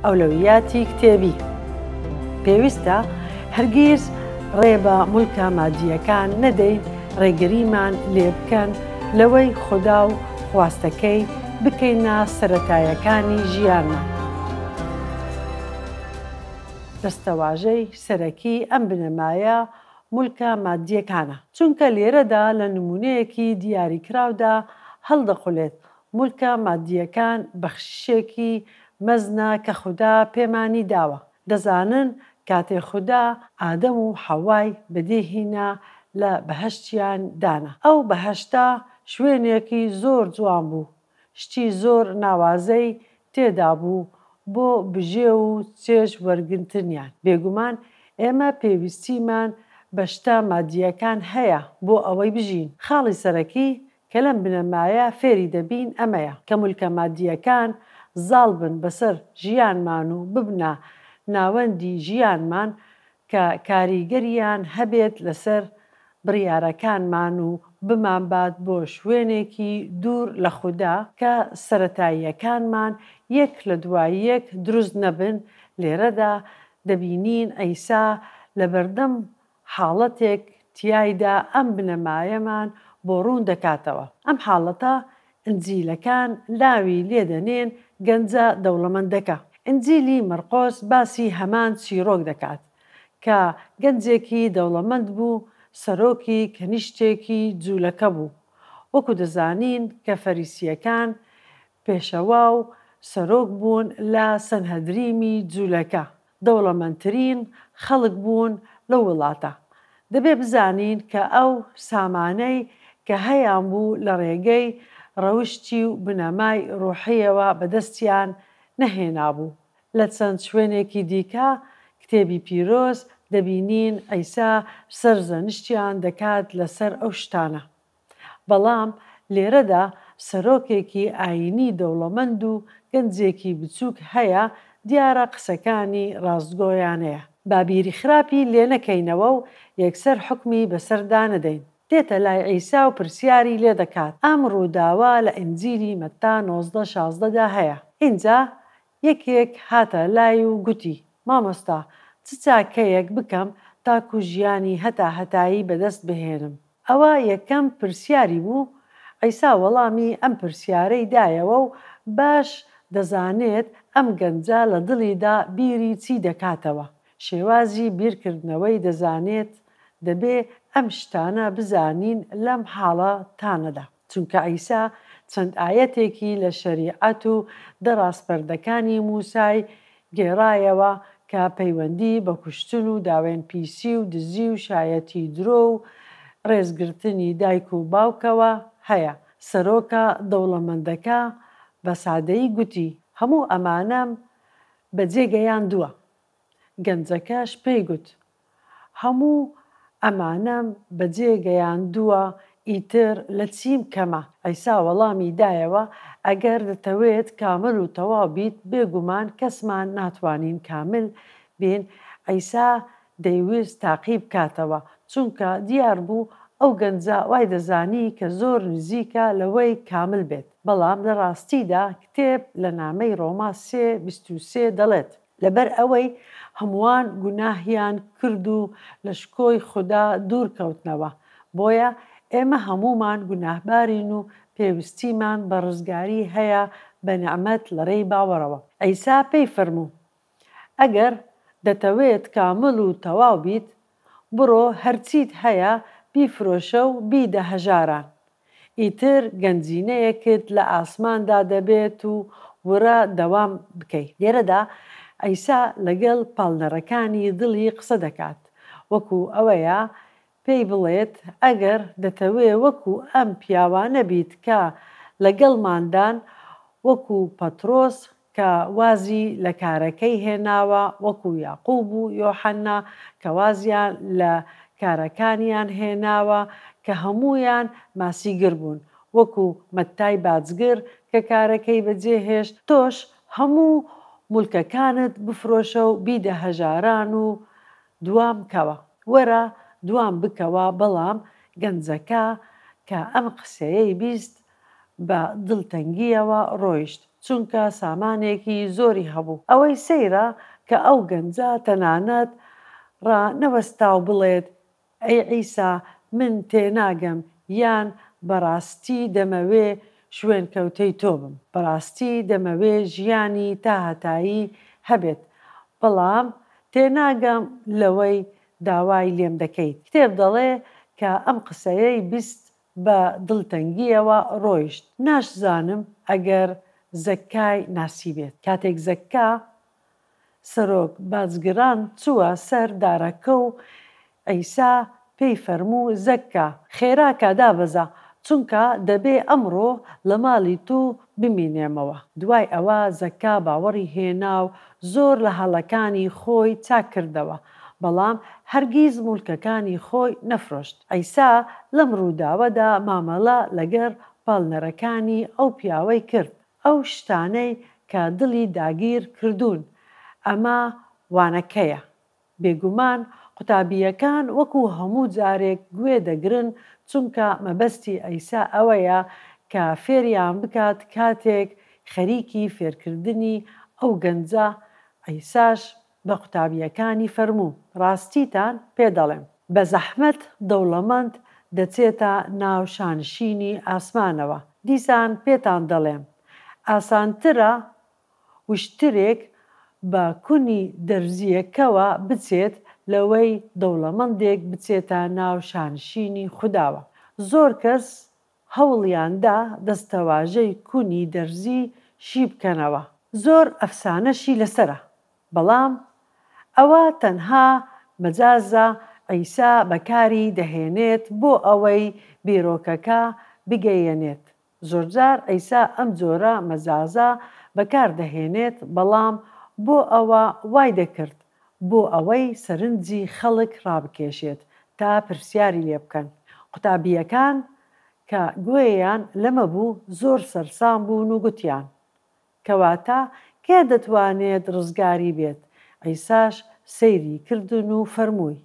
ئەولەویاتی کتێبی. پێویستە هەرگیز ڕێ بە مولکە مادییەکان نەدەین ڕێگریمان لێ بکەن لەوەی خودا و خواستەکەی بکەینە سەرەتایەکانی ژیانمان. دەستەواژەی سەرەکی ئەم بنەمایە مولکە مادییەکانە، چونکە لێرەدا لە نموونەیەکی دیاریکراودا هەڵدەقولێت، مولکە مادییەکان بەخششێکی مەزنە کە خودا پێمانی داوە. دەزانن کاتێ خودا ئادەم و حەوای بەدیهینا لە بەهەشتیان دانا. ئەو بەهەشتە شوێنێکی زۆر جوان بوو، شتی زۆر ناوازەی تێدا بوو بۆ بژێو و چێژ وەرگرتنیان. بێگومان ئێمە پێویستیمان بە شتە مادییەکان هەیە بۆ ئەوەی بژین. خاڵی سەرەکی کە لەم بنەمایە فێری دەبین ئەمەیە، کە مولکە مادییەکان زاڵ بن بەسەر ژیانمان و ببنە ناوەندی ژیانمان کە کاریگەریان هەبێت لەسەر بڕیارەکانمان و بمانبات بۆ شوێنێکی دوور لە خودا، کە سەرەتاییەکانمان یەک لە دوای یەک دروست نەبن، لێرەدا دەبینین عیسا لەبەردەم حاڵەتێک تیایدا ئەم بنەمایەمان بۆ ڕوون دەکاتەوە. ئەم حاڵەتە ئنجیلەکان ناوی لێ دەنێن گەنجە دەوڵەمەندەکە. ئنجیلی مەرقۆس باسی هەمان چیڕۆک دەکات کە گەنجێکی دەوڵەمەند بوو سەرۆکی کەنیشتێکی جوولەکە بوو. وەکو دەزانین کە فەریسییەکان پێشەوا و سەرۆک بوون لە سەنهەدریمی جوولەکە. دەوڵەمەندترین خەڵک بوون لەو وڵاتە. دەبێ بزانین کە ئەو سامانەی کە هەیانبوو لە ڕێگەی ڕەوشتی و بنەمای ڕوحییەوە بەدەستیان نەهێنابوو. لە چەند شوێنێکی دیکە کتێبی پیرۆز دەبینین عیسا سەرزەنشتیان دەکات لەسەر ئەو شتانە. بەڵام لێرەدا سەرۆکێکی ئایینی دەوڵەمەند و گەنجێکی بچووک هەیە دیارە قسەکانی ڕاستگۆیانەیە. با بیری خراپی لێ نەکەینەوە و یەکسەر حوکمی بەسەردا نەدەین. دێتە لای عیسا و پرسیاری لێ دەکات. ئەم ڕووداوە لە ئینجیلی مەتا 19 16 دا هەیە. ئینجا یەکێک هاتە لای و گوتی، مامۆستا، چ چاکەیەک بکەم تاکو ژیانی هەتاهەتایی بەدەست بهێنم؟ ئەوە یەکەم پرسیاری بوو، عیسا وەڵامی ئەم پرسیارەی دایەوە و باش دەزانێت ئەم گەنجە لە دڵیدا بیری چی دەکاتەوە، شێوازی بیرکردنەوەی دەزانێت، دەبێ ئەم شتانە بزانین لەم حاڵەتانەدا. چونکە عیسا چەند ئایەتێکی لە شەریعەت و دە ڕاسپەردەکانی موسای گێڕایەوە کە پەیوەندی بە کوشتن و داوێنپیسی و دزی و شایەتی درۆ و ڕێزگرتنی دایک و باوکەوە هەیە. سەرۆکە دەوڵەمەندەکە بە سادەیی گوتی، هەموو ئەمانەم بەجێ گەیاندووە. گەنجەکەش پێی گوت، هەموو ئەمانەم بەجێ گەیاندووە، ئیتر لە چیم کەمە؟ عیسا وەڵامی دایەوە، ئەگەر دەتەوێت کامل و تەواو بیت، بێگومان کەسمان ناتوانین کامل بین، عیسا دەیویست تاقی بکاتەوە، چونکە دیار بوو ئەو گەنجە وای دەزانی کە زۆر نزیکە لەوەی کامل بێت، بەڵام لە ڕاستیدا کتێب لە نامەی ڕۆما سێ، 23 دەڵێت. لەبەر ئەوەی هەمووان گوناهیان کرد و لە شکۆی خودا دوور کەوتنەوە، بۆیە ئێمە هەموومان گوناهبارین و پێویستیمان بە ڕزگاری هەیە بە نیعمەت لە ڕێی باوەڕەوە. عیسا پێی فەرموو، ئەگەر دەتەوێت کامل و تەواو بیت، بڕۆ هەرچیت هەیە بیفرۆشە و بیدە هەژاران، ئیتر گەنجینەیەکت لە ئاسماندا دەبێت و ورە دەوام بکەی. لێرەدا عیسا لەگەڵ پاڵنەرەکانی دڵی قسە دەکات، وەکو ئەوەیە پێی بڵێت ئەگەر دەتەوێ وەکو ئەم پیاوانە بیت کە لەگەڵماندان، وەکو پەترۆس کە وازی لە کارەکەی هێناوە، وەکو یاقوب و یۆحەنا کە وازیان لە کارەکانیان هێناوە، کە هەموویان ماسیگر بوون، وەکو مەتای باجگر کە کارەکەی بەجێهێشت، تۆش هەموو مولکەکانت بفرۆشە و بیدە هەژاران و دوام کەوە. وەرە دوام بکەوە، بەڵام گەنجەکە کە ئەم قسەیەی 20 بە دڵتەنگییەوە ڕۆیشت، چونکە سامانێکی زۆری هەبوو. ئەوەی سەیرە کە ئەو گەنجە تەنانەت ڕانەوەستا و بڵێت ئەی عیسا من تێناگەم یان بەڕاستی دەمەوێ شوێنکەوتەی تۆ بم، بەڕاستی دەمەوێ ژیانی تاهەتایی هەبێت، بەڵام تێناگەم لەوەی داوای لێم دەکەیت. کتێب دەڵێ کە ئەم قسەیەی 20 بە دڵتەنگییەوە ڕۆیشت. ناشزانم ئەگەر زەککای ناسیبێت. کاتێک زەککا سەرۆک باجگران چووە سەر دارەکە و عیسا پێی فەرموو، زەککا، خێرا کە دابەزە، چونکە دەبێ ئەمڕۆ لە ماڵی تو بمینێمەوە. دوای ئەوە زەککا باوەڕی هێنا و زۆر لە هەڵەکانی خۆی چاک کردەوە، بەڵام هەرگیز موڵکەکانی خۆی نەفرۆشت. عیسا لەم ڕووداوەدا مامەڵە لەگەڵ پاڵنەرەکانی ئەو پیاوەی کرد، ئەو شتانەی کە دڵی داگیر کردوون. ئەمە وانەکەیە. بێگومان قوتابییەکان وەکو هەموو جارێک گوێ دەگرن، چونکە مەبەستی عیسا ئەوەیە کە فێریان بکات کاتێک خەریکی فێرکردنی ئەو گەنجە، عیساش بە قوتابییەکانی فەرموو، ڕاستیتان پێ دەڵێم، بە زەحمەت دەوڵەمەند دەچێتە ناو شانشینی ئاسمانەوە، دیسان پێتان دەڵێم، ئاسانترە وشترێک بە کونی دەرزییەکەوە بچێت لەوەی دەوڵەمەندێک بچێتە ناو شانشینی خوداوە. زۆر کەس هەوڵیان دا دەستەواژەی کونی دەرزی شی بکەنەوە. زۆر ئەفسانەشی لەسەرە. بەڵام ئەوە تەنها مەجازە عیسا بەکاری دەهێنێت بۆ ئەوەی بیرۆکەکە بگەیەنێت. زۆرجار عیسا ئەم جۆرە مەجازە بەکار دەهێنێت بەڵام بۆ ئەوە وای دەکرد بۆ ئەوەی سەرنجی خەڵک ڕابکێشێت تا پرسیاری لێ بکەن. قوتابییەکان کە گوێیان لەمە بوو زۆر سەرسام بوون و گوتیان، کەواتە کێ دەتوانێت ڕزگاری بێت؟ عیساش سەیری کردن و فەرمووی،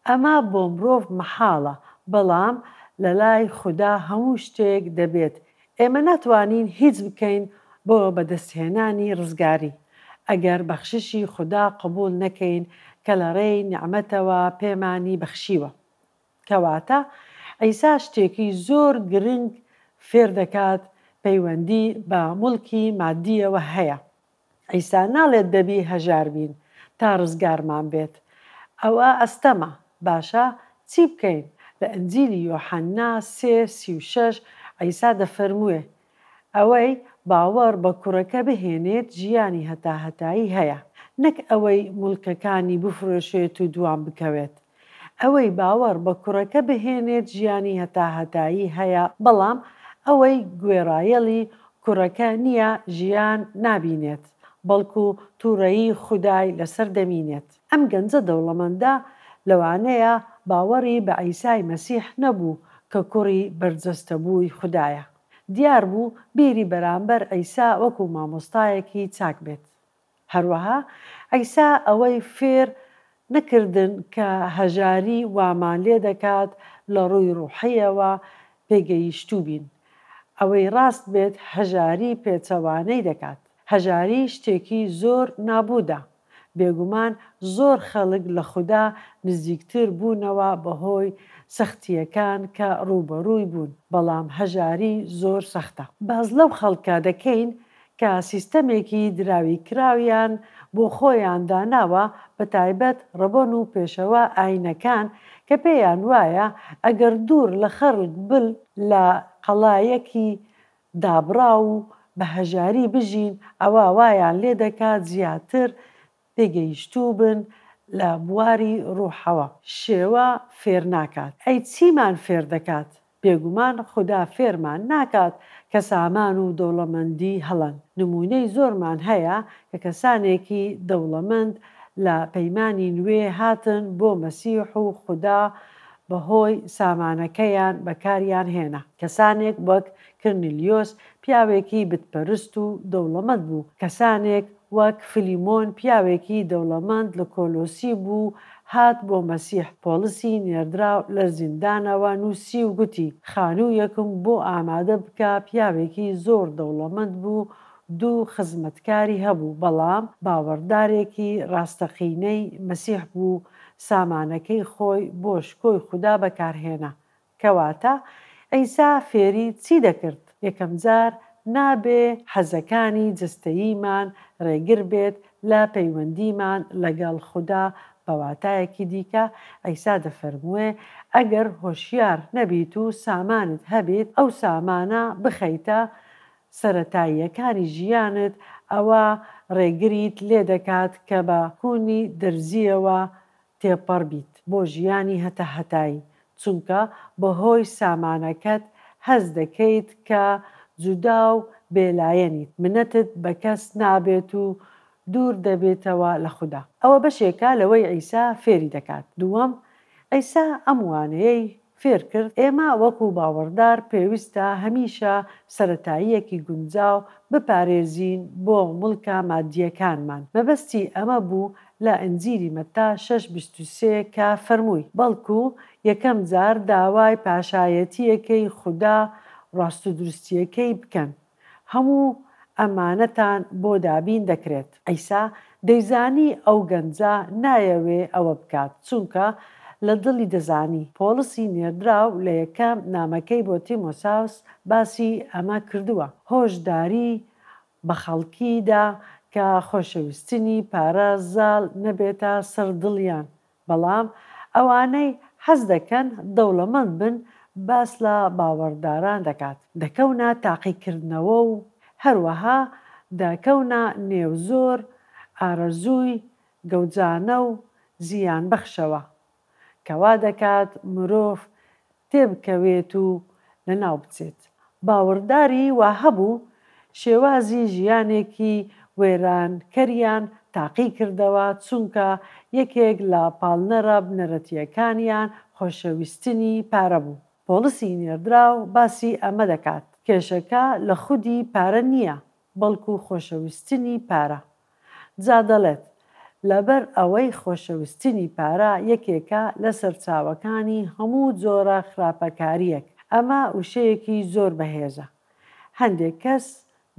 ئەمە بۆ مرۆڤ مەحاڵە، بەڵام لەلای خودا هەموو شتێک دەبێت. ئێمە ناتوانین هیچ بکەین بۆ بەدەستهێنانی ڕزگاری، ئەگەر بەخششی خودا قبوڵ نەکەین کە لە ڕێی نیعمەتەوە پێمانی بەخشیوە. کەواتە عیسا شتێکی زۆر گرنگ فێر دەکات پەیوەندی بە موڵکی مادییەوە هەیە. عیسا ناڵێت دەبی هەژار بین تا ڕزگارمان بێت. ئەوە ئەستەمە. باشە چی بکەین؟ لە ئنجیلی یۆحەننا سێ، 36 عیسا دەفەرموێ، ئەوەی باوەڕ بە کوڕەکە بهێنێت ژیانی هەتاهەتایی هەیە، نەک ئەوەی موڵکەکانی بفرۆشێت و دوام بکەوێت. ئەوەی باوەڕ بە کوڕەکە بهێنێت ژیانی هەتاهەتایی هەیە، بەڵام ئەوەی گوێڕایەڵی کوڕەکە نییە ژیان نابینێت، بەڵکو توڕەیی خودای لەسەر دەمینێت. ئەم گەنجە دەوڵەمەندە لەوانەیە باوەڕی بە عیسای مەسیح نەبوو کە کوڕی بەرجەستەبووی خودایە. دیار بوو بیری بەرامبەر عیسا وەکو مامۆستایەکی چاک بێت. هەروەها عیسا ئەوەی فێر نەکردن کە هەژاری وامان لێ دەکات لە ڕووی ڕوحییەوە پێگەیشتوو بین. ئەوەی ڕاست بێت هەژاری پێچەوانەی دەکات. هەژاری شتێکی زۆر نابوودە. بێگومان زۆر خەڵک لە خودا نزیکتر بوونەوە بەهۆی سەختییەکان کە ڕووبەڕووی بوون، بەڵام هەژاری زۆر سەختە. باس لەو خەڵکە دەکەین کە سیستەمێکی دراویکراویان بۆ خۆیان داناوە بەتایبەت ڕەبەن و پێشەوا ئاینەکان کە پێیان وایە ئەگەر دوور لە خەڵک بن لە قەڵایەکی دابڕاو و بە هەژاری بژین ئەوا وایان لێدەکات زیاتر پێگەیشتوو بن لە بواری ڕوحەوە. شێوە فێر ناکات. ئەی چیمان فێر دەکات؟ بێگومان خودا فێرمان ناکات کە سامان و دەوڵەمەندی هەڵەن. نموونەی زۆرمان هەیە کە کەسانێکی دەوڵەمەند لە پەیمانی نوێ هاتن بۆ مەسیح و خودا بەهۆی سامانەکەیان بەکاریان هێنا. کەسانێک وەک کرنیلیۆس پیاوێکی بتپەرست و دەوڵەمەند بوو، کەسانێک وەک فلیمۆن پیاوێکی دەوڵەمەند لە کۆلۆسی بوو هات بۆ مەسیح، پۆڵسی نێردراو لە زیندانەوە نووسی و گوتی، خانوویەکم بۆ ئامادە بکە پیاوێکی زۆر دەوڵەمەند بوو دوو خزمەتکاری هەبوو، بەڵام باوەڕدارێکی ڕاستەقینەی مەسیح بوو، سامانەکەی خۆی بۆ شکۆی خودا بەکارهێنا. کەواتە عیسا فێری چی دەکرد؟ یەکەمجار نابێ حەزەکانی جەستەییمان ڕێگر بێت لە پەیوەندیمان لەگەڵ خودا، بە واتایەکی دیکە عیسا دەفەرموێ ئەگەر هۆشیار نەبیت و سامانت هەبێت ئەو سامانە بخەیتە سەرەتاییەکانی ژیانت ئەوە ڕێگریت لێدەکات کە بە کوونی دەرزییەوە تێپەڕ بیت بۆ ژیانی هەتاهەتایی، چونکە بەهۆی سامانەکەت هەست دەکەیت کە جودا و بێلایەنیت، منەتت بە کەس نابێت و دوور دەبیتەوە لە خودا. ئەوە بەشێکە لەوەی عیسا فێری دەکات. دووەم، عیسا ئەم وانەیەی فێر کرد، ئێمە وەکو باوەڕدار پێویستە هەمیشە سەرەتاییەکی گونجاو بپارێزین بۆ موڵکە مادییەکانمان. مەبەستی ئەمە بوو لە ئنجیلی مەتا شەش 23 کە فەرمووی، بەڵکو یەکەم جار داوای پاشایەتییەکەی خودا ڕاستودروستییەکەی بکەن، هەموو ئەمانەتان بۆ دابین دەکرێت. عیسا دەیزانی ئەو گەنجە نایەوێ ئەوە بکات، چونکە لە دڵی دەزانی. پۆڵسی نێردراو لە یەکەم نامەکەی بۆ تیمۆساوس باسی ئەمە کردووە، هۆشداری بە خەڵکی دا کە خۆشەویستنی پارە زاڵ نەبێتە سەر دڵیان، بەڵام ئەوانەی حەز دەکەن دەوڵەمەند بن باس لە باوەڕداران دەکات، دەکەونە تاقیکردنەوە و هەروەها دەکەونە نێو زۆر ئارەزووی گەوجانە و زیانبەخشەوە کە وا دەکات مرۆڤ تێبکەوێت و لەناو بچێت. باوەڕداری وا هەبوو شێوازی ژیانێکی وێرانکەریان تاقی کردەوە، چونکە یەکێک لە پاڵنەرە بنەرەتییەکانیان خۆشەویستنی پارە بوو. پۆڵسی نێردراو باسی ئەمە دەکات، کێشەکە لە خودی پارە نییە، بەڵکو خۆشەویستنی پارە. جا دەڵێت، لەبەر ئەوەی خۆشەویستنی پارە یەکێکە لە سەرچاوەکانی هەموو جۆرە خراپەکارییەک، ئەمە وشەیەکی زۆر بەهێزە. هەندێک کەس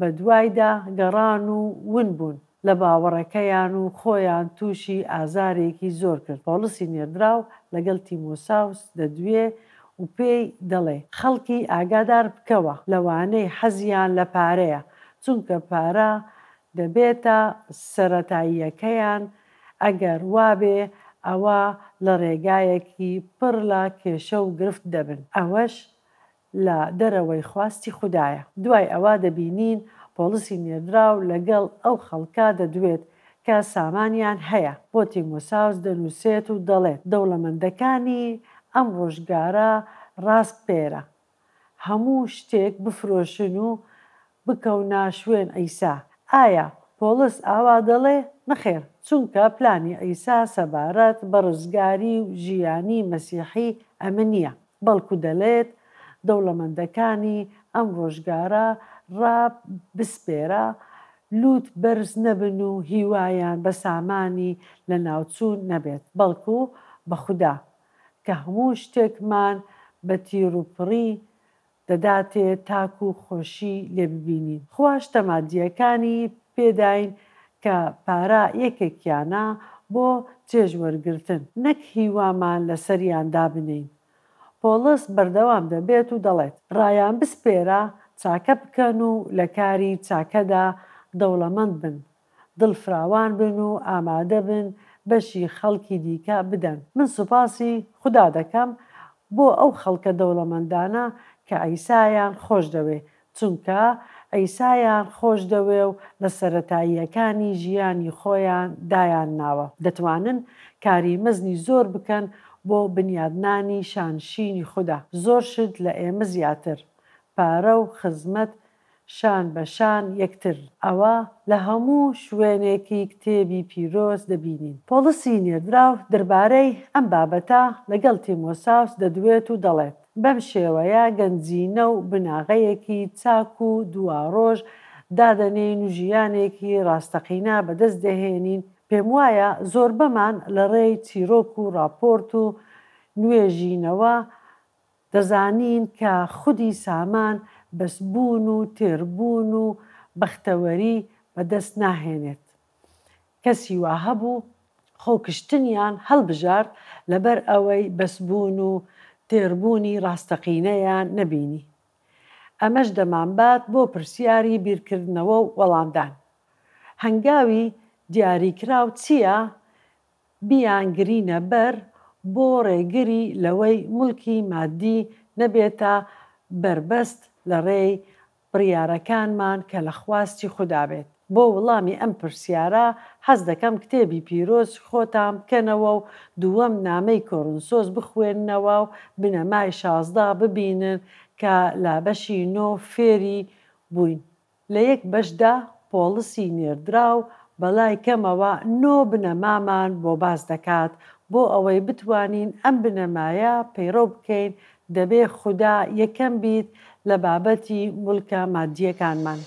بەدوایدا گەڕان و ون بوون لە باوەڕەکەیان و خۆیان تووشی ئازارێکی زۆر کرد. پۆڵسی نێردراو لەگەڵ تیمۆساوس دەدوێ و پێی دەڵێ، خەڵکی ئاگادار بکەوە لەوانەی حەزیان لە پارەیە، چونکە پارە دەبێتە سەرەتاییەکەیان، ئەگەر وابێ ئەوا لە ڕێگایەکی پڕ لە کێشە و گرفت دەبن، ئەوەش لە دەرەوەی خواستی خودایە. دوای ئەوە دەبینین پۆڵسی نێردراو لەگەڵ ئەو خەڵکە دەدوێت کە سامانیان هەیە. بۆ تیمۆساوس دەنووسێت و دەڵێت، دەوڵەمەندەکانی ئەم ڕۆژگارە ڕاسپێرە، هەموو شتێک بفرۆشن و بکەونە شوێن عیسا. ئایا پۆڵس ئاوا دەڵێ؟ نەخێر، چونکە پلانی عیسا سەبارەت بە ڕزگاری و ژیانی مەسیحی ئەمە نییە، بەڵکو دەلێت دەوڵەمەندەکانی ئەم ڕۆژگارە ڕابسپێرە، لووت بەرز نەبن و هیوایان بە سامانی لەناوچوون نەبێت، بەڵکو بە خودا، کە هەموو شتێکمان بە تیروپڕی دەداتێ تاکو خۆشی لێ ببینین. خوا شتە مادییەکانی پێداین کە پارە یەکێکیانە بۆ چێژ وەرگرتن، نەک هیوامان لەسەریان دابنێین. پۆڵس بەردەوام دەبێت و دەڵێت، ڕایانبسپێرە چاکە بکەن و لە کاری چاکەدا دەوڵەمەند بن، دڵ فراوان بن و ئامادە بن بەشی خەڵکی دیکە بدەن. من سوپاسی خودا دەکەم بۆ ئەو خەڵکە دەوڵەمەندانە کە عیسایان خۆشدەوێ، چونکە عیسایان خۆشدەوێ و لە سەرەتاییەکانی ژیانی خۆیان دایانناوە. دەتوانن کاری مەزنی زۆر بکەن بۆ بنیادنانی شانشینی خودا، زۆر شت لە ئێمە زیاتر، پارە و خزمەت شان بە شان یەکتر. ئەوە لە هەموو شوێنێکی کتێبی پیرۆز دەبینین. پۆڵسی نێردراو دەربارەی ئەم بابەتە لەگەڵ تیمۆساوس دەدوێت و دەڵێت، بەم شێوەیە گەنجینە و بناغەیەکی چاک و دواڕۆژ دادەنێین و ژیانێکی ڕاستەقینە بەدەست دەهێنین. پێموایە زۆربەمان لەڕێی چیرۆک و ڕاپۆرت و نوێژینەوە دەزانین کە خودی سامان بەسبوون و تێربوون و بەختەوەری بەدەست ناهێنێت. کەسی وا هەبوو خۆکشتنیان هەڵبژارد لەبەر ئەوەی بەسبوون و تێربوونی ڕاستەقینەیان نەبینی. ئەمەش دەمانبات بۆ پرسیاری بیرکردنەوە و وەڵامدان. هەنگاوی دیاریکراو چییە بیانگرینە بەر بۆ ڕێگری لەوەی موڵکی مادی نەبێتە بەربەست لە ڕێی بڕیارەکانمان کە لە خواستی خودا بێت؟ بۆ وڵامی ئەم پرسیارە حەز دەکەم کتێبی پیرۆز خۆتان بکەنەوە و دووەم نامەی کۆرنسۆس بخوێننەوە و بنەمای 16 ببینن کە لە بەشی نۆ فێری بووین. لە یەک بەشدا پۆڵسی نێردراو بەلای کەمەوە نۆ بنەمامان بۆ باس دەکات، بۆ ئەوەی بتوانین ئەم بنەمایە پەیڕەو بکەین دەبێ خودا یەکەم بیت لە بابەتی موڵکە مادییەکانمان.